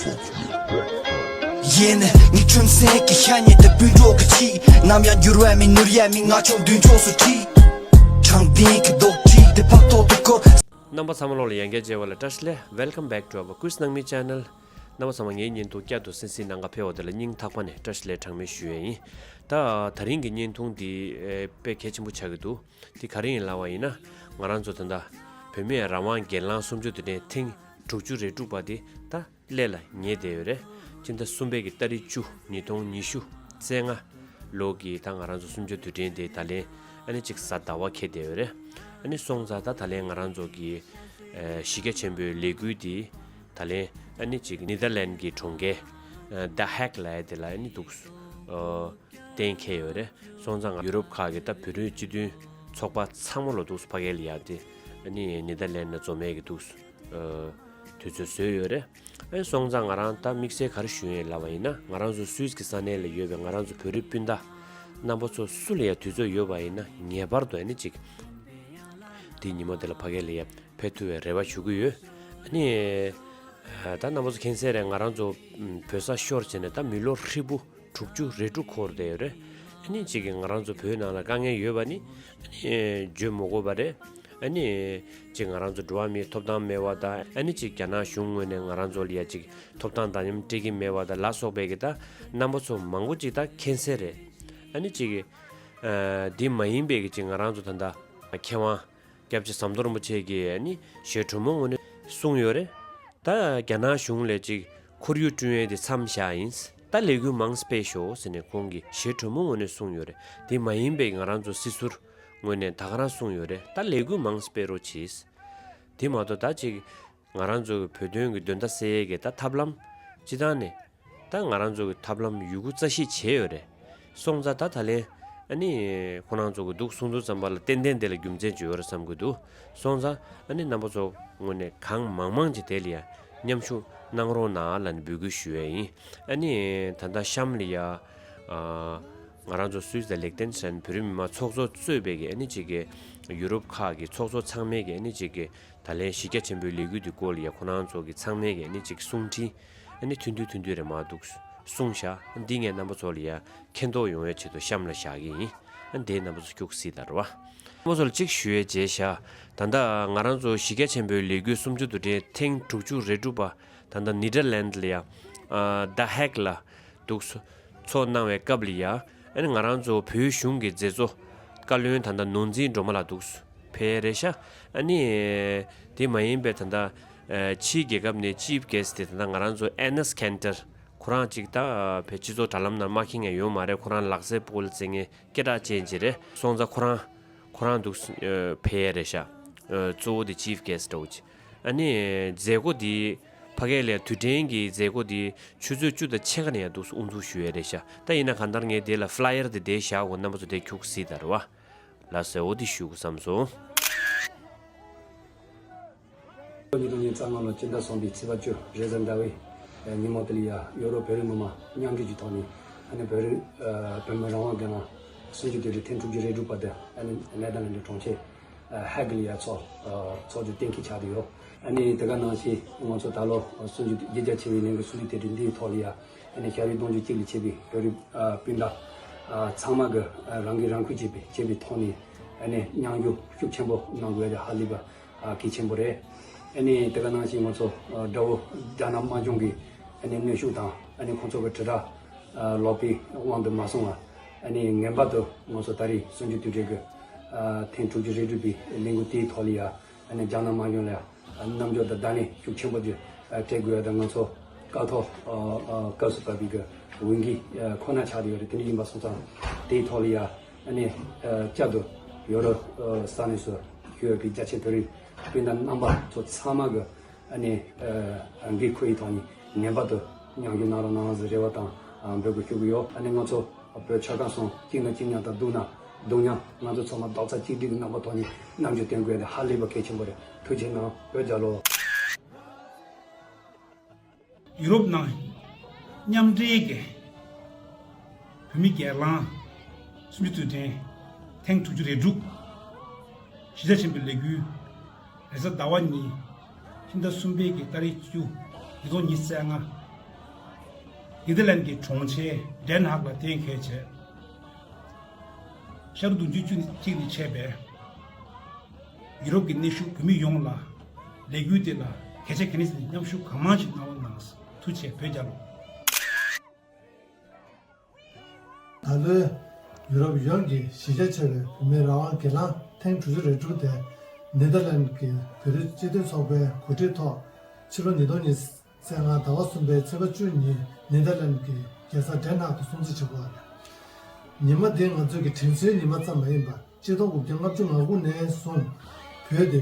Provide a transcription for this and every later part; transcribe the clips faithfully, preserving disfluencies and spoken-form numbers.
ཡེ་ནས་ངའི་ཁྲིམས་སེང་གི་ཤ་ཉེ་དེ་སྤུན་གྲོགས་ཀྱི་ཆིག་ནམ་ཡང་འགྱུར་བ་མི་ནུར་ཡ་མི་ང་ཆུང་མདུན་ཕྱོགས་སུ་ཁྲིད། དྲང་བདེན་གྱི་རྡོག་ཁྲིད་དེ་ཕག་ཐོག་ཏུ་བསྐོར། རྣམ་པ་ཚང་མ་ལོག་ལ་ཡང་བསྐྱར་མཇལ་བ་ལ་བཀྲ་ཤིས་བདེ་ལེགས། Welcome back to our Quiz Nangmi channel. རྣམ་པ་ཚང་མ་ངའི་བརྙན་ཐུང་བསྐྱར་དུ་གསན་གཟིགས་གནང་ག་ཕེབས་པ་དེ་ལ་སྙིང་ཐག་པ་ནས་བཀྲ་ཤིས་བདེ་ལེགས་གྲངས་མེད་ཞུ་ཡས་ཡིན། ད་དེ་རིང་གི་བརྙན་ཐུང་འདི་ཨེ་དཔེ་གལ་ཆེན་པོ་ཆགས་ཀྱི་འདུག་དེ་ག་རེ་ཡིན་ལབ་པ་ཡིན་ན། ང་རང་ཚོ་ད་ལྟ་བོད་མིའི་རང་དབང་སྒེར་ལངས་གསུམ་བཅུ་དུས་དྲན་ཐེངས་དྲུག་ཅུ་རེ་དྲུག་པ་དེ་ད་སླད་ལ་ཉེ་བསྡད་ཡོད་རེད། ཕྱི་ཟླ་གསུམ་པའི་གི་ཏ་རིག་བཅུ་ཉིས་སྟོང་ཉི་ཤུ་རྩ་ལྔ་ལོ་གི་ད་ང་རང་ཚོ་གསུམ་བཅུ་དུས་དྲན་དེ་ད་ལན་ཨ་ནི་གཅིག་གཟའ་ཟླ་བ་འཁེལ་བསྡད་ཡོད་རེད། ཨ་ནི་སོང་ཙང་ད་ད་ལན་ང་རང་ཚོ་གི་ཨེ་གཞི་རྒྱ་ཆེན་པོའི་ལས་འགུལ་དེ་ད་ལན་ཨ་ནི་གཅིག་ནེ་ཐར་ལན་གྱི་གྲོང་ཁྱེར་ཨེ་The Hague ལབ་ཡ་དེ་ལ་ཨ་ནི་འདུག་ཨེ་གཏན་འཁེལ་ཡོད་རེད། སོང་ཙང་ཡུ་རོབ་ཁག་གི་ད་བོད་རིགས་སྤྱི་མཐུན་ཚོགས་པ་ཚང་མ་ལོ་འདུག་ཕ་གིར་ལ་ཡ་དེ་ཨ་ནི་ནེ་ཐར་ལན་ལ་འཛོམས་ཡས་ཀྱི་འདུག་ཨེ་དུས་ཚོད་བཟོས་ཡོད་རེད། ཨ་ནི་སོང་ཙང་ང་རང་ད་དམིགས་བསལ་ག་རེ་ཞུ་ཡིན་ལབ་པ་ཡིན་ན། ང་རང་ཚོ་སུད་སི་གི་ས་གནས་ལ་ཡོད་པའི་ང་རང་ཚོ་བོད་རིགས་སྤུན་ཟླ་རྣམ་པ་ཚོ་སུ་ལ་ཡ་དུས་ཚོད་ཡོད་པ་ཡིན་ན་ངེས་པར་དུ་ཨ་ནི་གཅིག་དེའི་ཉིན་མོ་དེ་ལ་ཕ་གིར་ལ་ཡ་ཕེབས་ཐུབ་པའི་རེ་བ་ཞུ་གི་ཡོད། ཨ་ནི་ད་རྣམ་པ་ཚོ་མཁྱེན་གསལ་རེད། ང་རང་ཚོ་བོད་ས་ཤོར་བྱས་ནས་ད་མི་ལོ་ཧྲིལ་པོ་དྲུག་ཅུ་རེ་དྲུག་འཁོར་བསྡད་ཡོད་རེད། ཨ་ནི་གཅིག་གིས་ང་རང་ཚོ་བོད་ནང་ལ་དཀའ་ངལ་ཡོད་པ་ནི་ཨ་ནི་བརྗོད་མི་དགོས་པ་རེད། ཨ་ནི་གཅིག་ང་རང་ཚོ་འགྲོ་བ་མིའི་ཐོབ་ཐང་མེད་པ་དང་། ཨ་ནི་གཅིག་རྒྱ་ནག་གཞུང་ངོས་ནས་ང་རང་ཚོ་ལ་ཡ་གཅིག་ཐོབ་ཐང་དང་མཉམ་སྤྲད་ཀྱི་མེད་པ་དང་ལ་སོགས་པའི་གི་ད་རྣམ་པ་ཚོ་མང་པོ་གཅིག་ད་མཁྱེན་གསལ་རེད། ཨ་ནི་གཅིག་གིས་ཨ་འདི་མ་ཡིན་པའི་གི་གཅིག་ང་རང་ཚོ་ད་ལྟ་མཁས་དབང་སྐྱབས་རྗེ་ཟམ་གདོང་རིན་པོ་ཆེ་གིས་ཨ་ནི་ཞལ་དྲོན་མོ་ངོས་ནས་གསུངས་ཡོད་རེད། ད་རྒྱ་ནག་གཞུང་ལ་ཅིག་ཁོར་ཡུག་བསྐྲུན་ཡས་དེ་མཚམས་བཞག་ཡིན། ད་ལས་འགུལ་མང་སྤེལ་ཤོག་ཟེར་ནས་ཁོང་གིས་ཞལ་དྲོན་མོ་ངོས་ནས་གསུངས་ཡོད་རེད། དེ་མ་ཡིན་པའི་ང་རང་ཚོ་སྲིད་ཟུར་ངོས་ནས་ད་ག་རང་གསུངས་ཡོད་རེད། ད་ལས་འགུལ་མང་སྤེལ་རོགས་གྱིས། དེ་མ་གཏོགས་ད་ཅིག་ང་རང་ཚོ་གི་བོད་དོན་གྱི་འདོན་རྟ་གསལ་ཡས་ཀྱི་ད་ཐབས་ལམ་སྤྱི་བཏང་ནས། ད་ང་རང་ཚོ་གི་ཐབས་ལམ་ཡོད་རྒུ་རྩ་བཤད་བྱས་ཡོད་རེད། སོང་ཙང་ད་ད་ལན་ཨ་ནི་ཁོ་རང་ཚོ་གི་འདུག་གསུང་དོན་ཙམ་པ་ལ་ཏན་ཏན་དེ་ལ་རྒྱུ་མཚན་ཅིག་ཡོད་རེད་བསམ་གི་འདུག་སོང་ཙང་ཨ་ནི་རྣམ་པ་ཚོ་ངོས་ནས་གང་མང་མང་ཅིག་དེ་ལ་ཡ་མཉམ་ཞུགས་གནང་རོགས་གནང་ལབ་ནས་འབོད་སྐུལ་ཞུ་ཡས་ཡིན། ཨ་ནི་ད་ལྟ་གཤམ་ལ་ཡ་ཨ་ང་རང་ཚོ་སུད་སི་དང་ལིག་ཏེན་སི་ཊན་བོད་རིགས་མི་མང་ཚོགས་གཙོ་གཙོས་པའི་གི་ཨ་ནི་གཅིག་གི་ཡུ་རོབ་ཁག་གི་ཚོགས་གཙོ་ཚང་མས་གི་ཨ་ནི་གཅིག་གི་ད་ལན་གཞི་རྒྱ་ཆེན་པོའི་ལས་འགུལ་འདི་སྐོར་ལ་ཡ་ཁོ་རང་ཚོ་གི་ཚང་མས་གི་ཨ་ནི་གཅིག་གསུང་འཕྲིན་ཨ་ནི་ཐུང་ཐུང་ཐུང་ཐུང་རེ་མར་འདུག་གསུངས་བཞག་འདི་ངས་རྣམ་པ་ཚོ་ལ་ཡ་མཁྱེན་རྟོགས་ཡོང་ཡ་ཆེད་དུ་གཤམ་ལ་བཞག་གི་ཡིན། ཨ་འདི་རྣམ་པ་ཚོ་ཁྱུག་སྲིད་ད་རེད་བ། རྣམ་པ་ཚོ་ལ་གཅིག་ཞུ་ཡས་བྱས་བཞག་ད་ལྟ་ང་རང་ཚོ་གཞི་རྒྱ་ཆེན་པོའི་ལས་འགུལ་གསུམ་བཅུ་དུས་དྲན་ཐེངས་དྲུག་ཅུ་རེ་དྲུག་པ་ད་ལྟ་ནེ་དར་ལན་ལ་ཡ་ཨ་The Hague ལ་འདུག་སོ། ཚོགས་གནང་བའི་སྐབས་ལ་ཡ། ཨ་ནི་ང་རང་ཚོ་བོད་གཞུང་གི་མཛད་གཙོ་བཀའ་བློན་ད་ལྟ་ནོར་འཛིན་སྒྲོལ་མ་ལགས་འདུག་ཕེབས་རེད་ཤག་ཨ་ནི་དེ་མ་ཡིན་པའི་ད་ལྟ་ཕྱིའི་རྒྱལ་ཁབ་ནས་ཅིབ་གེ་སི་དེ་ད་ལྟ་ང་རང་ཚོ་ཨེ་ནེས་ཁན་ཏར་ཁོ་རང་ཅིག་ད་བོད་སྤྱི་ཚོགས་དྲ་ལམ་ནང་མ་མཁྱེན་མཁན་ཡོད་མ་རེད། ཁོ་རང་ལག་རྩལ་སྤོ་ལོ་རྩེད་མཁན་སྐད་གྲགས་ཅན་ཅིག་རེད། སོང་ཙང་ཁོ་རང་ཁོ་རང་འདུག་ཕེབས་རེད་ཤག་གཙོ་བོ་དེ་ཅིབ་གེ་སི་འདྲ་བོ་ཅིག་ཨ་ནི་མཛད་སྒོ་འདི་ཕ་གི་ལ་དུས་དྲན་གྱི་མཛད་སྒོ་འདི་ཆུ་ཚོད་བཅུ་དང་ཕྱེད་ཀ་ནས་ཡང་འདུག་སེ་དབུ་འཛུགས་ཞུ་ཡས་རེད་ཤག་ད་ཡིན་ན་གང་ལྟར་ངས་དེ་ལ་ཕ་ལ་ཡར་དེ་དེ་བཞག་གོ་རྣམ་པ་ཚོ་དེ་ཁྱུག་སྲིད་ད་རེད་བ། ལགས་སོ། འོ་དེ་ཞུ་དགོས་བསམ་སོང་། ཉིས་སྟོང་ཉི་ཤུ་རྩ་ལྔ་ལོ་སྤྱི་ཟླ་གསུམ་པའི་ཚེས་པ་བཅུ་རེས་གཟའ་ཟླ་བའི་ཉིན་མོ་དེ་ལ་ཡ་ཡོ་རོབ་བོད་རིགས་མི་མང་མཉམ་འབྲེལ་གྱི་ཐོག་ནས་ཨ་ནི་བོད་རིགས་བོད་མི་རང་དབང་སྒེར་ལངས་གསུམ་བཅུ་དུས་དྲན་ཐེངས་དྲུག་ཅུ་རེ་དྲུག་པ་དེ་ཨ་ནི་ནེ་དར་ལན་ཌི་གྲོང་ཁྱེར་ཧེ་གི་ལ་ཡ་ཚོགས་ཚོགས་རྒྱུ་གཏན་འཁེལ་ཆགས་བསྡད་ཡོད། ཨ་ནི་དེ་ག་ནང་བཞིན་ང་ཚོ་ད་ལོ་གསུམ་བཅུ་གྱ་ཆེ་བའི་ལན་གྱི་གསུམ་བཅུ་དུས་དྲན་འདིའི་ཐོག་ལ་ཡ་ཨ་ནི་ཤ་རུས་གདུང་རྒྱུད་གཅིག་ལ་བྱས་པའི་བོད་རིགས་སྤུན་ཟླ་ཚང་མ་གི་རང་གིས་རང་འཁུལ་བྱས་པའི་བྱས་པའི་ཐོག་ནས་ཨ་ནི་མཉམ་ཞུགས་ཤུགས་ཆེན་པོ་གནང་དགོས་ཡ་དེ་ཧ་ལས་པ་གལ་ཆེན་པོ་རེད། ཨ་ནི་དེ་ག་ནང་བཞིན་ང་ཚོ་དགྲ་བོ་རྒྱ་ནག་དམར་གཞུང་གི་ཨ་ནི་གནོན་ཤུགས་དང་ཨ་ནི་ཁོང་ཚོ་གི་དྲིལ་བསྒྲགས་ལོག་པའི་དབང་དུ་མ་སོང་བ་ཨ་ནི་ངེས་པར་དུ་ང་ཚོ་ད་རེས་གསུམ་བཅུ་དུས་དྲན་གྱི་ཐེངས་དྲུག་ཅུ་རེ་དྲུག་པའི་ལས་འགུལ་དེའི་ཐོག་ལ་ཡ་ཨ་ནི་རྒྱ་ནག་དམར་གཞུང་ལ་ཡ་རྣམ་འགྱུར་དང་བརྡ་ལན་ཤུགས་ཆེན་པོ་ཅིག་སྤྲད་དགོས་ཡ་དང་ང་ཚོ་སྐབས་ཐོག་སྐབས་སུ་བབས་པའི་གི་འོས་འགན་ཁོ་ན་ཆགས་ཡོད་རེད། དེ་འདྲ་ཡིན་པ་སོང་ཙང་དེའི་ཐོག་ལ་ཡ་ཨ་ནི་བསྐྱར་དུ་ཡོ་རོབ་ས་གནས་སུ་ཡོད་པའི་རྒྱ་ཆེ་བོད་རིགས་སྤུན་ཟླ་རྣམ་པ་ཚོ་ཚང་མ་གི་ཨ་ནི་འགན་ཁུར་ཡི་ཐོག་ནས་ངེས་པར་དུ་མཉམ་ཞུགས་གནང་རོགས་གནང་ཟེར་རེ་བ་དང་འབོད་སྐུལ་ཞུ་གི་ཡོད། ཨ་ནི་ང་ཚོ་བོད་ཆོལ་ཁ་གསུམ་གཅིག་ན་གཅིག་མཉམ་དང་སྡུག་ན་སྡུག་མཉམ་ང་ཚོ་ཚང་མ་རྡོག་རྩ་གཅིག་སྒྲིལ་གྱི་རྣམ་པ་ཐོག་ནས་རྣམ་འགྱུར་སྟོན་དགོས་ཡ་དེ་ཧ་ལས་པ་གལ་ཆེན་པོ་རེད། ཐུགས་རྗེ་གནང་། བོད་རྒྱལ་ལོ། ཡུ་རོབ་ནང་མཉམ་འབྲེལ་གྱི་བོད་མི་སྒེར་ལངས་གསུམ་བཅུ་དུས་དྲན་ཐེངས་དྲུག་ཅུ་རེ་དྲུག་གཞི་རྒྱ་ཆེན་པོའི་ལས་འགུལ་རེས་གཟའ་ཟླ་བ་ཉིན་ཕྱི་ཟླ་གསུམ་པའི་གི་ཏ་རིག་བཅུ་ཉིས་སྟོང་ཉི་ཤུ་རྩ་ལྔ་ ནེ་དར་ལན་གྱི་གྲོང་ཁྱེར་ཌེན་ཧག་ལ་གཏན་འཁེལ་བྱས། ཤ་རུ་བདུན་ཅུ་གཅིག་ནས་ཆད་པའི་ཡུ་རོབ་ཀྱི་གནས་བཞུགས་བོད་མི་ཡོངས་ལ་ལས་འགུལ་དེ་ལ་གལ་ཆེ་གལ་གནད་མཉམ་ཞུགས་གང་མང་ཞིག་གནང་རོགས་གནང་། ཐུགས་རྗེ་ཆེ། བོད་རྒྱལ་ལོ། ད་ལོའི་ཡུ་རོབ་ཡོངས་ཀྱི་གཞི་རྒྱ་ཆེ་བའི་བོད་མིའི་རང་དབང་སྒེར་ལངས་ཐེངས་དྲུག་ཅུ་རེ་དྲུག་དེ་ནེ་དར་ལན་གྱི་བོད་རིགས་སྤྱི་མཐུན་ཚོགས་པའི་གོ་སྒྲིག་ཐོག་ཕྱི་ལོ་ཉིས་སྟོང་ཉི་ཤུ་རྩ་ལྔ་ཟླ་བ་གསུམ་པའི་ཚེས་པ་བཅུ་ཉིན་ནེ་དར་ལན་གྱི་རྒྱལ་ས་ཌེན་ཧག་ཏུ་སྲུང་བརྩི་བྱེད་དགོས་པ་རེད། ཉི་མ་འདི་ང་ཚོའི་གི་དྲན་གསོའི་ཉི་མ་ཙམ་མ་ཡིན་པར་ཆིག་སྟོང་དགུ་བརྒྱ་ལྔ་བཅུ་ང་དགུ་ནས་བཟུང་བོད་དེ་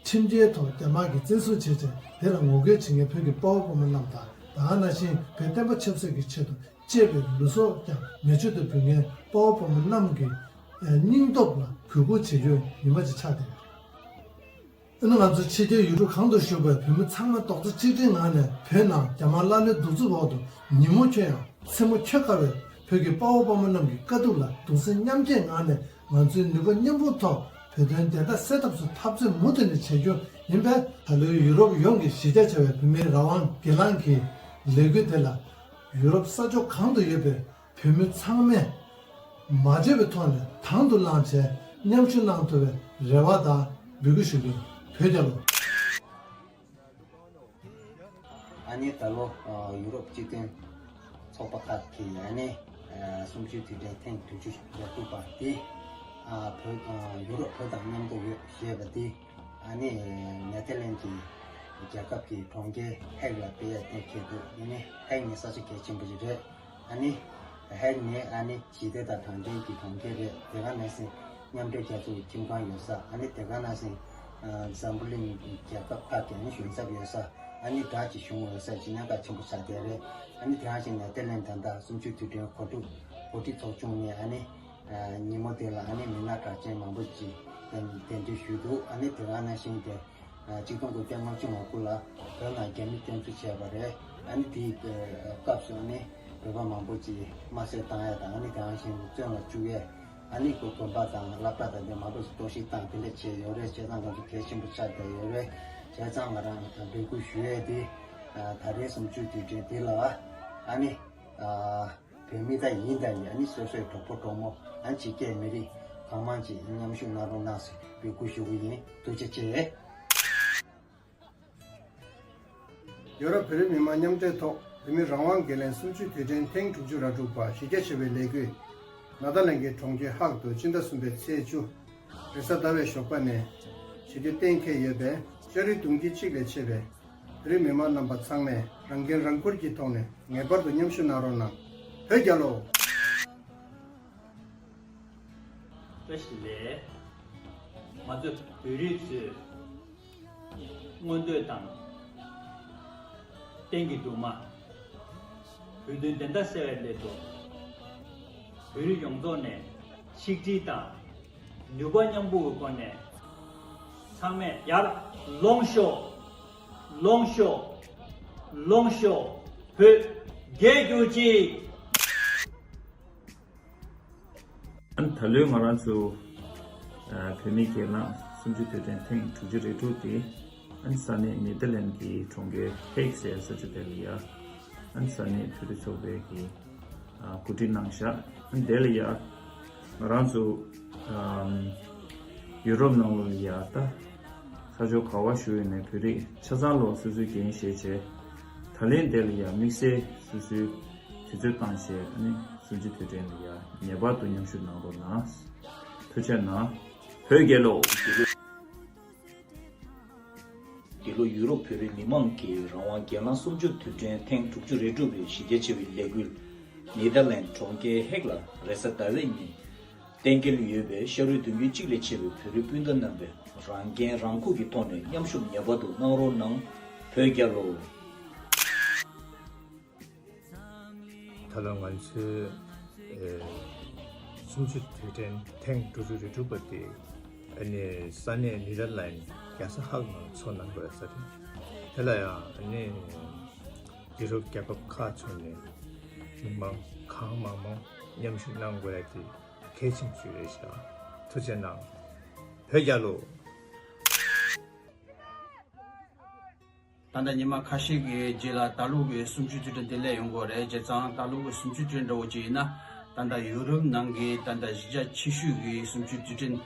ཁྲིམས་འགལ་ཐོག་རྒྱ་དམར་གྱིས་བཙན་བཟུང་བྱས་ཀྱང་དེ་ལ་ངོ་རྒོལ་བྱེད་མཁན་བོད་ཀྱི་དཔའ་བོ་དཔའ་མོ་རྣམས་དང་ད་ག་ནང་བཞིན་བོད་བསྟན་པ་ཆབ་སྲིད་ཀྱི་ཆེད་དུ་གཅེས་པའི་ལུས་སྲོག་ཀྱང་མེ་མཆོད་དུ་འབུལ་མཁན་དཔའ་བོ་དཔའ་མོ་རྣམས་ཀྱི་སྙིང་སྟོབས་ལ་གུས་བཀུར་བྱེད་རྒྱུའི་ཉི་མ་ཅིག་ཆགས་བསྡད་ཡོད། ཨ་ནི་ང་ཚོ་ཕྱི་རྒྱལ་ཡུལ་གྲུ་གང་དུ་བཞུགས་པའི་བོད་མི་ཚང་མ་རྡོག་རྩ་གཅིག་སྒྲིལ་ངང་ནས་བོད་ནང་རྒྱ་དམར་ཀླ་ཀློའི་གདུག་རྩུབ་འོག་ཏུ་ཉིན་མོ་འཁྱོལ་ཡང་མཚན་མོ་འཁྱོལ་དཀའ་བའི་བོད་ཀྱི་དཔའ་བོ་དཔའ་མོ་རྣམས་ཀྱི་དཀའ་སྡུག་ལ་གདུང་སེམས་མཉམ་སྐྱེད་ངང་ནས་ང་ཚོའི་ནུས་པ་མཉམ་སྤུངས་ཐོག་བོད་དོན་བདེན་མཐའ་གསལ་ཐབས་སུ་འཐབ་རྩོད་མུ་མཐུད་ནས་བྱེད་རྒྱུ་ཡིན་པས། ད་ལོའི་ཡུ་རོབ་ཡོངས་ཀྱི་གཞི་རྒྱ་ཆེ་བའི་བོད་མིའི་རང་དབང་སྒེར་ལངས་ཀྱི་ལས་འགུལ་དེ་ལ་ཡུ་རོབ་ས་ཕྱོགས་གང་དུ་ཡོད་པའི་བོད་མི་ཚང་མས་མ་བརྗེད་པའི་ཐོག་ནས་དང་དུ་བླངས་བྱས་མཉམ་ཞུགས་གནང་ཐུབ་པའི་རེ་བ་དང་འབོད་སྐུལ་ཞུ་རྒྱུ། བོད་རྒྱལ་ལོ། ཨ་ནི་ད་ལོ་ཡུ་རོབ་སྤྱི་མཐུན་ཚོགས་པ་ཁག་གིས་ཨ་ནི་གསུམ་བཅུའི་དུས་དྲན་ཐེངས་དྲུག་ཅུ་རེ་དྲུག་པ་དེ་བོད་ཡུ་རོབ་བོད་དང་མཉམ་དུ་ཡོད་ཞེས་པ་དེ། ཨ་ནི་ནེ་ཐར་ལན་གྱི་རྒྱལ་ཁབ་ཀྱི་གྲོང་ཁྱེར་ཧེག་ལ་སྤེལ་ཡ་གཏན་འཁེལ་འདུག་ཨ་ནི་ཧེག་ནི་ས་ཆ་གལ་ཆེན་པོ་ཞིག་རེད། ཨ་ནི་ཧེག་ནི་ཨ་ནི་ཞི་བདེ་དང་དྲང་བདེན་གྱི་གྲོང་ཁྱེར་རེད། དེ་ག་ནང་བཞིན་མཉམ་འབྲེལ་རྒྱལ་ཚོགས་ཀྱི་ཁྱིམ་ཁང་ཡོད་ས། ཨ་ནི་དེ་ག་ནང་བཞིན་འཛམ་བུ་གླིང་རྒྱལ་ཁབ་ཁག་གི་ཨ་ནི་གཞུང་ཚབ་ཡོད་ས། ཨ་ནི་དགྲ་གཅིག་གཞུང་ཡོད་ས་ཅིག་གནད་འགག་ཆེན་པོ་ཆགས་བསྡད་རེད། ཨ་ནི་དེ་ག་ནང་བཞིན་ནེ་ཐར་ལན་ད་ལྟ་གསུམ་བཅུའི་དུས་དྲན་གོ་སྒྲིག་གོ་སྒྲིག་ཚོགས་ཆུང་ནས་ཨ་ནི། ཉིན་མོ་དེ་ལ་ཨ་ནི་མི་སྣ་གྲགས་ཅན་མང་པོ་ཅིག་གདན་འདྲེན་ཞུས་འདུག་ཨ་ནི་དེ་ག་ནང་བཞིན་དེ་གཅིག་སྟོང་དགུ་བརྒྱ་ལྔ་བཅུ་ང་དགུ་ལ་བོད་ནང་རྒྱ་མི་བཙན་འཛུལ་བྱས་པ་རེད། ཨ་ནི་དེའི་སྐབས་སུ་ཨ་ནི་བོད་པ་མང་པོ་ཅིག་དམར་གསོད་བཏང་ཡ་དང་ཨ་ནི་དེ་ག་ནང་བཞིན་བཙོན་ལ་བཅུག་ཡས། ཨ་ནི་དགོན་པ་དང་སློབ་གྲྭ་དང་དེ་མང་པོ་ཞིག་གཏོར་བཤིག་བཏང་དེ་འདྲ་བྱས་ཡོད་རེད། བྱས་ཙང་ང་ཚོ་གལ་ཆེན་པོ་ཆགས་བསྡད་ཡོད་རེད། བྱས་ཙང་ང་རང་འབོད་སྐུལ་ཞུ་ཡས་དེ་ད་རེས་གསུམ་བཅུའི་དུས་དྲན་དེ་ལ་ཨ་ནི། བོད་མི་དང་ཡིན་དང་ཡིན་ཨ་ནི་སོ་སོའི་གྲོགས་པོ་གྲོགས་མོ་ཨ་ནི་ཕྱི་རྒྱལ་མི་རིགས་གང་མང་ཅིག་མཉམ་ཞུགས་གནང་རོགས་གནང་ཟེར་འབོད་སྐུལ་ཞུ་གི་ཡིན། ཐུགས་རྗེ་ཆེ། ཡོ་རོབ་བོད་རིགས་མི་མང་མཉམ་འབྲེལ་ཐོག་བོད་མི་རང་དབང་སྒེར་ལངས་གསུམ་བཅུའི་དུས་དྲན་ཐེངས་དྲུག་ཅུ་རེ་དྲུག་པ་གཞི་རྒྱ་ཆེ་བའི་ལས་འགུལ་ནེ་དར་ལན་གྱི་གྲོང་ཁྱེར་ཧག་ཏུ་སྤྱི་ཟླ་གསུམ་པའི་ཚེས་བཅུ། རེས་གཟའ་ཟླ་བའི་ཞོགས་པ་ནས་བྱེད་རྒྱུ་གཏན་འཁེལ་ཡོད་པས་ཤ་རུས་གདུང་རྒྱུད་གཅིག་ལས་ཆད་པའི་བོད་རིགས་མི་མང་རྣམ་པ་ཚང་མས་རང་འགན་རང་འཁུར་གྱི་ཐོག་ནས་ངེས་པར་དུ་མཉམ་ཞུགས་གནང་རོགས་གནང་། བོད་རྒྱལ་ལོ། བཀྲ་ཤིས་བདེ་ལེགས། ང་ཚོ་བོད་རིགས་ཚོས་མངོན་འདོད་དང་། གཏན་གྱི་སྒྲོལ་མ། བོད་དོན་བདེན་མཐའ་གསལ་བའི་སླད་དུ། བོད་རིགས་ཡོངས་རྫོགས་ནས་ཆིག་སྒྲིལ་དང་། ནུས་པ་མཉམ་སྤུངས་ཀྱི་སྒོ་ནས། ཚང་མས་ཡར་ལོངས་ཤོག་ལོངས་ཤོག་ལོངས་ཤོག་བོད་རྒྱས་གྱུར་ཅིག་ཨ་ནི་ད་ལོའི་ང་རང་ཚོ་ཨ་བོད་མིའི་སྒེར་ལངས་གསུམ་བཅུའི་དུས་དྲན་ཐེངས་དྲུག་ཅུ་རེ་དྲུག་དེ་ཨ་ནི་ས་གནས་ནེ་དར་ལན་གྱི་གྲོང་ཁྱེར་ཧེག་ཟེར་ས་ཆ་དེ་ལ་ཡ་ཨ་ནི་ས་གནས་བོད་རིགས་ཚོགས་པའི་གི་ཨ་གོ་སྒྲིག་གནང་བཞག་ཨ་ནི་དེ་ལ་ཡ་ང་རང་ཚོ་ཨམ་ཡུ་རོབ་ནང་ལོགས་ལ་ཡ་ད། ས་ཕྱོགས་ག་བར་བཞུགས་ཡོད་ནའི་བོད་རིགས་ཆ་ཚང་ལོ་སོ་སོའི་འགན་བཞེས་བྱས། ད་ལན་དེ་ལ་ཡང་དམིགས་བསལ་སོ་སོའི་དུས་ཚོད་བཏང་བྱས་ཨ་ནི་གསུམ་བཅུའི་དུས་དྲན་ལ་ཡང་ངེས་པར་དུ་མཉམ་ཞུགས་གནང་རོགས་གནང་། ཐུགས་རྗེ་གནང་། བོད་རྒྱལ་ལོ། འདི་ལོ་ཡུ་རོབ་བོད་རིགས་མི་མང་གི་རང་དབང་སྒེར་ལངས་གསུམ་བཅུ་དུས་དྲན་ཐེངས་དྲུག་ཅུ་རེ་དྲུག་པའི་གཞི་རྒྱ་ཆེ་བའི་ལས་འགུལ་ནེ་དར་ལན་གྲོང་ཁྱེར་ཧེག་ལ་རེས་གཟའ་ཟླ་བའི་ཉིན་གཏན་འཁེལ་ཡོད་པའི་ཤ་རུས་གདུང་རྒྱུད་གཅིག་ལས་ཆད་པའི་བོད་རིགས་སྤུན་ཟླ་རྣམ་པས་རང་འགན་རང་འཁུར་གྱི་ཐོག་ནས་མཉམ་ཞུགས་ངེས་པར་དུ་གནང་རོགས་གནང་། བོད་རྒྱལ་ལོ། ད་ལོ་ང་ཚོའི་ཨེ་གསུམ་བཅུ་དུས་དྲན་ཐེངས་དྲུག་ཅུ་རེ་དྲུག་པ་དེ་ཨ་ནི་ས་གནས་ནེ་དར་ལན་རྒྱལ་ས་ཧག་ནང་ཚོགས་གནང་དགོས་ས་རེད། དེ་ལ་ཡང་ཨ་ནི་ཡུ་རོབ་རྒྱལ་ཁབ་ཁག་ཚོགས་ནས་མི་མང་གང་མང་མང་མཉམ་ཞུགས་གནང་དགོས་ཡ་དེ་གལ་ཆེན་པོ་ཞིག་རེད་ཤག་ཐུགས་རྗེ་གནང་། བོད་རྒྱལ་ལོ། ད་ལྟ་ཉི་མ་ཁ་ཤས་ཀྱི་རྗེས་ལ་ད་ལོ་གི་གསུམ་བཅུའི་དུས་དྲན་དེ་སླེབས་ཡོང་གི་རེད། བྱས་ཙང་ད་ལོ་གི་གསུམ་བཅུའི་དུས་དྲན་འདྲ་བོ་ཅིག་ཡིན་ན། ད་ལྟ་ཡུ་རོབ་ནང་གི་ད་ལྟ་གཞིས་ཆགས་ཆེ་ཤོས་ཀྱི་གསུམ་བཅུའི་དུས་དྲན་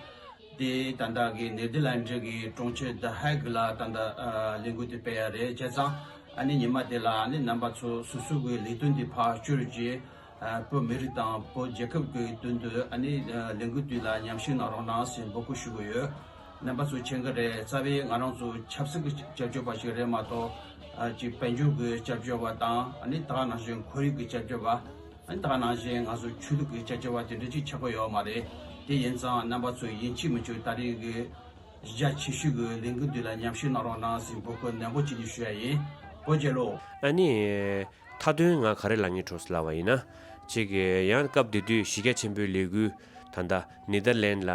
དེ་ད་ལྟ་གི་ནེ་དར་ལན་ཌི་གི་གྲོང་ཁྱེར་དྷ་ཧེག་ལ་ད་ལྟ་ཨ་ལས་འགུལ་དེ་སྤེལ་ཡ་རེད། བྱས་ཙང་ཨ་ནི་ཉི་མ་དེ་ལ་ཨ་ནི་རྣམ་པ་ཚོ་སོ་སོ་གི་ལས་དོན་དེ་ཕར་བསྐྱུར་རྗེས། ཨ་བོད་མི་རིགས་དང་བོད་རྒྱལ་ཁབ་ཀྱི་དོན་དུ་ཨ་ནི་ཨ་ལས་འགུལ་དེ་ལ་མཉམ་ཞུགས་གནང་རོགས་གནང་ཟེར་འབོད་སྐུལ་ཞུ་གི་ཡོད། རྣམ་པ་ཚོ་མཁྱེན་གྱི་རེད། རྩ་བའི་ང་རང་ཚོ་ཆབ་སྲིད་ཀྱི་སྐྱབས་བཅོལ་བ་ཞིག་རེད་མ་གཏོགས། ཨ་ཅིག་དཔལ་འབྱོར་གྱི་སྐྱབས་བཅོལ་བ་དང་ཨ་ནི་ད་ག་ནང་བཞིན་ཁོར་ཡུག་གི་སྐྱབས་བཅོལ་བ། ཨ་ནི་ད་ག་ནང་བཞིན་ང་ཚོ་ཆོས་ལུགས་ཀྱི་སྐྱབས་བཅོལ་བ་དེ་འདྲ་ཅིག་ཆགས་ཀྱི་ཡོད་མ་རེད། དེ་ཡིན་ཙང་རྣམ་པ་ཚོ་ཡིན་གཅིག་མིན་གཅིག་ད་རེས་ཀྱི་གཞིས་ཆགས་ཆེ་ཤོས་ཀྱི་ལས་འགུལ་འདི་ལ་མཉམ་ཞུགས་གནང་རོགས་གནང་ཟེར་འབོད་སྐུལ་ནན་པོ་བྱེད་རྒྱུ་ཞུ་ཡ་ཡིན། བོད་རྒྱལ་ལོ། ཨ་ནི། མཐའ་དོན་ང་ག་རེ་ལབ་སྙིང་བྲོ་ཟེར་ལབ་པ་ཡིན་ན། ཅིག་གི་ཡང་སྐབས་དེ་དུས་གཞིས་ཆགས་ཆེན་པོའི་ལས་འགུལ་ད་ལྟ་ནེ་དར་ལན་ལ་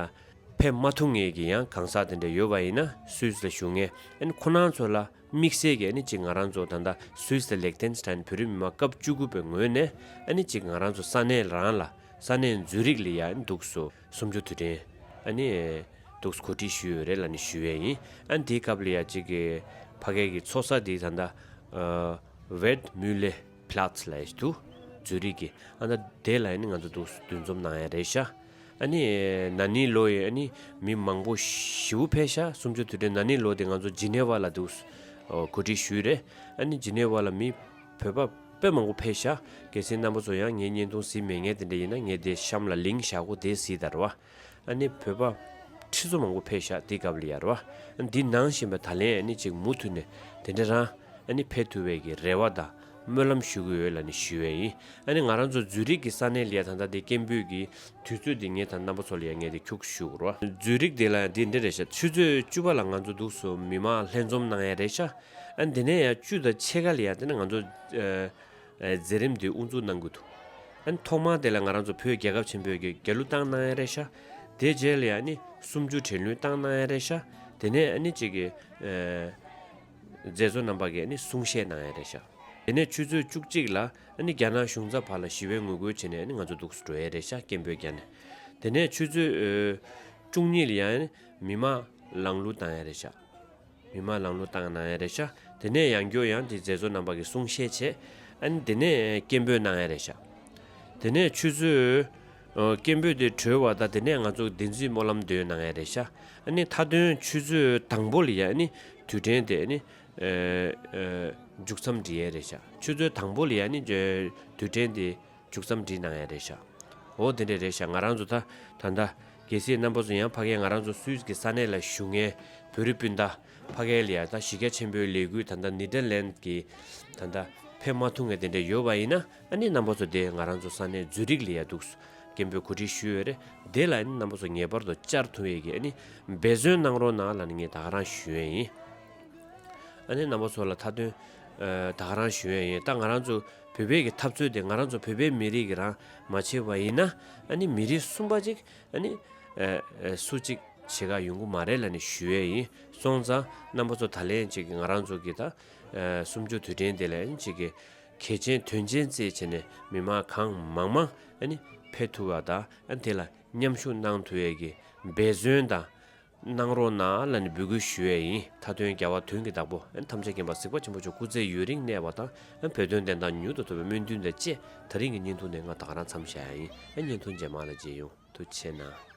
ཕེབས་མ་ཐུབ་མཁན་གྱི་ཡང་གང་ཟག་དེ་འདྲ་ཡོད་པ་ཡིན་ན། སུད་སི་ལ་བཞུགས་མཁན་ཨ་ནི་ཁོ་རང་ཚོ་ལ་དམིགས་བསལ་གྱི་ཨ་ནི་ཅིག་ང་རང་ཚོ་ད་ལྟ་སུད་སི་དང་ལིག་ཏེན་སི་ཏན་བོད་རིགས་མི་མང་སྐབས་བཅུ་དགུ་པའི་ངོས་ནས་ཨ་ནི་ཅིག་ང་རང་ཚོ་ས་གནས་རང་ལ་ས་གནས་ཛུ་རིག་ལ་ཡ་ཨ་ནི་འདུག་སེ་གསུམ་བཅུ་དུས་དྲན་ཨ་ནི་འདུག་སེ་གོ་སྒྲིག་ཞུས་ཡོད་རེད་ལབ་ནས་ཞུ་ཡས་ཡིན། ཨ་ནི་དེའི་སྐབས་ལ་ཡ་ཅིག་གི་ཕ་གི་གི་ཚོགས་ས་དེ་ད་ལྟ་ཨ་ཝེར་མུ་ལེ་ཕི་ལཱ་ཚི་ལབ་ཡས་འདུག་ཛུ་རིག་གི། ཨ་ནི་དེ་ལ་ཡ་ཨ་ནི་ང་ཚོ་འདུག་སེ་འདུ་འཛོམས་གནང་ཡ་རེད་ཤག་ཨ་ནི་ན་ནིང་ལོ་ཡི་ཨ་ནི་མི་མང་པོ་ཞེ་པོ་ཕེབས་ཤག་གསུམ་བཅུ་དུས་དྲན་ན་ནིང་ལོ་དེ་ང་ཚོ་ཇི་ནེ་ཝ་ལ་འདུག་སེ་གོ་སྒྲིག་ཞུས་རེད། ཨ་ནི་ཇི་ནེ་ཝ་ལ་མི་བོད་པ་དཔེ་མང་པོ་ཕེབས་ཤག་གལ་སྲིད་རྣམ་པ་ཚོ་ཡང་ངའི་བརྙན་ཐུང་གཟིགས་མེད་མཁན་དེ་འདྲ་ཡིན་ན་ངས་དེ་གཤམ་ལ་ལིང་ཀི་བཞག་གོ། དེ་གཟིགས་དང་རེད་བ། ཨ་ནི་བོད་པ་ཁྲི་ཚོ་མང་པོ་ཕེབས་ཤག་དེ་སྐབས་ལ་ཡ་རེད་བ། འདི་ནང་བཞིན་པ་ད་ལན་ཨ་ནི་ཅིག་མུ་མཐུད་ནས་དེ་འདྲ་རང་ཨ་ནི་ཕེབས་ཐུབ་པའི་གི་རེ་བ་དང་སྨོན་ལམ་ཞུ་གི་ཡོད་ལབ་ནས་ཞུ་ཡས་ཡིན། ཨ་ནི་ང་རང་ཚོ་ཛུ་རིག་གི་ས་གནས་ལ་ཡ་ད་ལྟ་དེ་སྐད་འབོད་ཀྱི་དུས་ཚོད་དེ་ངས་ད་རྣམ་པ་ཚོ་ལ་ཡ་ངས་དེ་འཁྱུག་ཞུ་གི་རེད་བ། ཛུ་རིག་དེ་ལ་ཡ་དེ་འདྲ་རེད་ཤག་ཆུ་ཚོད་བཅུ་པ་ལ་ང་ཚོ་འདུག་སེ་མི་མང་ལྷན་འཛོམས་གནང་ཡ་རེད་ཤག་ཨ་ནི་དེ་ནས་ཡ་བཅུ་དང་ཕྱེད་ཀ་ལ་ཡ་དེ་ནས་ང་ཚོ་ཨ། མཛད་རིམ་དེ་དབུ་འཛུགས་གནང་གི་འདུག་ཨ་ནི་ཐོག་མར་དེ་ལ་ང་རང་ཚོ་བོད་རྒྱལ་ཁབ་ཆེན་པོའི་གི་རྒྱལ་གླུ་བཏང་གནང་ཡ་རེད་ཤག་དེ་རྗེས་ལ་ཡ་ནི་གསུམ་བཅུ་དྲན་གླུ་བཏང་གནང་ཡ་རེད་ཤག་དེ་ནས་ཨ་ནི་གཅིག་གི་ཨ། མཛད་གཙོ་རྣམ་པ་གིས་ཨ་ནི་གསུང་བཤད་གནང་ཡ་རེད་ཤག་དེ་ནས་ཆུ་ཚོད་བཅུ་གཅིག་ལ་ཨ་ནི་རྒྱ་ནག་གཞུང་ཚབ་བར་ལ་ཞི་བའི་ངོ་རྒོལ་བྱས་ནས་ཨ་ནི་ང་ཚོ་འདུག་སེ་འགྲོ་ཡ་རེད་ཤག་སྐད་འབོད་རྒྱག་ནས། དེ་ནས་ཆུ་ཚོད་ཨ། བཅུ་གཉིས་ལ་ཡ་ཨ་ནི་མི་མང་ལངས་གླུ་བཏང་ཡ་རེད་ཤག་མི་མང་ལངས་གླུ་བཏང་གནང་ཡ་རེད་ཤག་དེ་ནས་ཡང་བསྐྱར་ཡང་དེ་མཛད་གཙོ་རྣམ་པ་གིས་གསུང་བཤད་བྱས། ཨ་ནི་དེ་ནས་སྐད་འབོད་གནང་ཡ་རེད་ཤག་དེ་ནས་ཆུ་ཚོད་ཨ། སྐད་འབོད་དེ་གྲོལ་བ་དང་དེ་ནས་ང་ཚོ་བདེན་ཚིག་སྨོན་ལམ་འདོན་གནང་ཡ་རེད་ཤག་ཨ་ནི་མཐའ་དོན་ཆུ་ཚོད་དང་པོ་ལ་ཡ་ཨ་ནི་དུས་དྲན་དེ་ཨ་ནི་ཨ། ཨ། མཇུག་མཚམས་སྒྲིལ་ཡ་རེད་ཤག་ཆུ་ཚོད་དང་པོ་ལ་ཡ་ཨ་ནི་དུས་དྲན་དེ་མཇུག་མཚམས་སྒྲིལ་གནང་ཡ་རེད་ཤག་འོ་དེ་འདྲ་རེད་ཤག་ང་རང་ཚོ་ད་ད་ལྟ་གལ་སྲིད་རྣམ་པ་ཚོ་ཡང་ཕ་གིའི་ང་རང་ཚོ་སུད་སི་གི་ས་གནས་ལ་བཞུགས་མཁན་བོད་རིགས་སྤུན་ཟླ་ཕ་གི་ལ་ཡ་ད་གཞིས་ཆགས་ཆེན་པོའི་ལས་འགུལ་ད་ལྟ་ནེ་དར་ལན་གྱི་ད་ལྟ་ཕེབས་མ་ཐུབ་མཁན་དེ་འདྲ་ཡོད་པ་ཡིན་ན། ཨ་ནི་རྣམ་པ་ཚོ་དེ་ང་རང་ཚོ་ས་གནས་ཛུ་རིག་ལ་ཡ་འདུག་སེ་སྐད་འབོད་གོ་སྒྲིག་ཞུས་ཡོད་རེད། དེ་ལ་ཨ་ནི་རྣམ་པ་ཚོ་ངེས་པར་དུ་བཅར་ཐུབ་ཡས་ཀྱི་ཨ་ནི་འབད་བརྩོན་གནང་རོགས་གནང་ལབ་ནས་ངས་ད་ག་རང་ཞུ་ཡས་ཡིན། ཨ་ནི་རྣམ་པ་ཚོ་ལ་མཐའ་དོན་ཨ། ད་ག་རང་ཞུ་ཡས་ཡིན། ད་ང་རང་ཚོ་བོད་པའི་གི་འཐབ་རྩོད་དེ་ང་རང་ཚོ་བོད་པའི་མི་རིགས་ཀྱིས་རང་མ་བྱས་པ་ཡིན་ན། ཨ་ནི་མི་རིགས་གསུམ་པ་ཅིག་ཨ་ནི་ཨ། ཨ། སུ་གཅིག་བྱེད་ག་ཡོང་གི་མ་རེད་ལབ་ནས་ཞུ་ཡས་ཡིན། སོང་ཙང་རྣམ་པ་ཚོ་ད་ལན་ཅིག་ང་རང་ཚོ་གི་ད་ཨ། གསུམ་བཅུ་དུས་དྲན་དེ་ལ་ཨ་ནི་ཅིག་གི་གལ་ཆེན་དོན་ཆེན་བརྩིས་བྱས་ནས་མི་མང་གང་མང་མང་ཨ་ནི་ཕེབས་ཐུབ་པ་དང་། ཨ་ནི་དེ་ལ་མཉམ་ཞུགས་གནང་ཐུབ་ཡས་ཀྱི་འབད་བརྩོན་དང་། གནང་རོགས་གནང་ལབ་ནས་འབོད་སྐུལ་ཞུ་ཡས་ཡིན། མཐའ་དོན་རྒྱལ་བ་དོན་གྱི་བདག་པོ་ཨ་ནི་ཐམས་ཅད་མཁྱེན་པ་གཟིགས་པ་ཆེན་པོ་མཆོག་སྐུ་ཚེ་ཡུན་རིང་གནས་པ་དང་། ཨ་ནི་བོད་དོན་བདེན་མཐའ་མྱུར་དུ་ཐོབ་པའི་སྨོན་འདུན་དང་བཅས། ད་རིང་གི་བརྙན་ཐུང་འདི་ང་ད་ག་རང་མཚམས་བཞག་ཡ་ཡིན། ཨ་ནི་བརྙན་ཐུང་རྗེས་མ་ལ་མཇལ་ཡོང་། ཐུགས་རྗེ་གནང་།